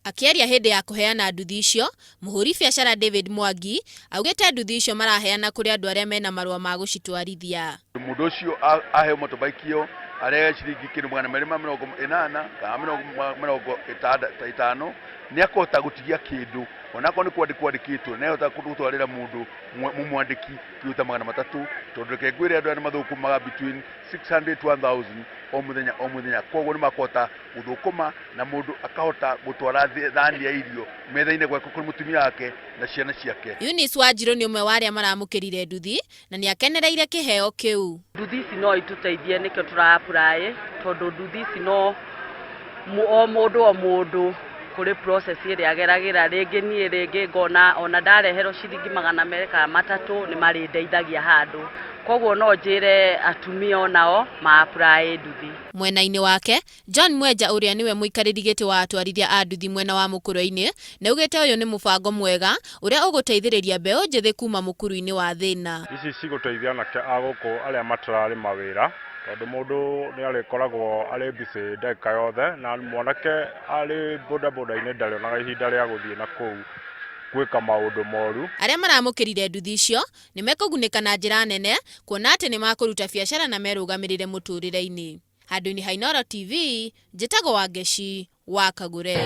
Akĩaria hĩndĩ ya kũheana nduthi icio, mũhũri biacara David Mwangi augĩte nduthi icio maraheana kũrĩ andũ arĩa mena marũa ma gũcitwarithia. Mũndũ ũcio aheo motorbike ĩyo arege ciringi kĩndũ 280 kana 50 nĩ akũhota gũtigia kĩndũ onakorwo nĩ kwandĩkwo andĩkĩtwo nĩ ahota gũtwarĩra mũndũ mũmwandĩki kĩndũ ta 300, tondũ reke ngwĩre, andũ aya nĩ mathũkũmaga between 600 to 1000 o mũthenya o mũthenya. Koguo nĩ makũhota gũthũkũma na mũndũ akahota gũtwara thani ya irio metha-inĩ gwake kũrĩ mũtumia wake na ciana ciake. Eunice Wanjirũ nĩ ũmwe wa arĩa maramũkĩrire nduthi na nĩ akenereire kĩheo kĩu. Nduthi ici no itũteithie, nĩkĩo tũra apply, tondũ nduthi ici no o mũndũ o mũndũ kũrĩ process ĩrĩa ageragĩra. Rĩngĩ niĩ rĩngĩ ngona ona ndareherwo ciringi 200 kana 300 nĩ marĩndeithagia handũ. Koguo no njĩre atumia onao ma apply nduthi. Mwena-inĩ wake, John Mwenja ũrĩa nĩwe mũikarĩri gĩtĩ wa atwarithia a nduthi mwena wa Mũkũrwe-inĩ nĩaugĩte ũyũ nĩ mũbango mwega ũrĩa ũgũteithĩrĩria mbeũ njĩthĩ kuma mũkuru-inĩ wa thĩna. Ici cigũteithia anake a gũkũ arĩa matararĩ mawĩra, tondũ mũndũ nĩ arĩkoragwo arĩ busy ndagĩka yothe, na mwanake arĩ bodaboda-inĩ ndarĩonaga ihinda rĩa gũthiĩ na kũu gwĩka maũndũ moru. Arĩa maramũkĩrire nduthi icio nĩ mekũgunĩka na njĩra nene kuona atĩ nĩ makũruta biacara na merũgamĩrĩre mũtũrĩre-inĩ. Handũ-inĩ ha Inooro TV, njĩtagwo Wangeci wa Kagure.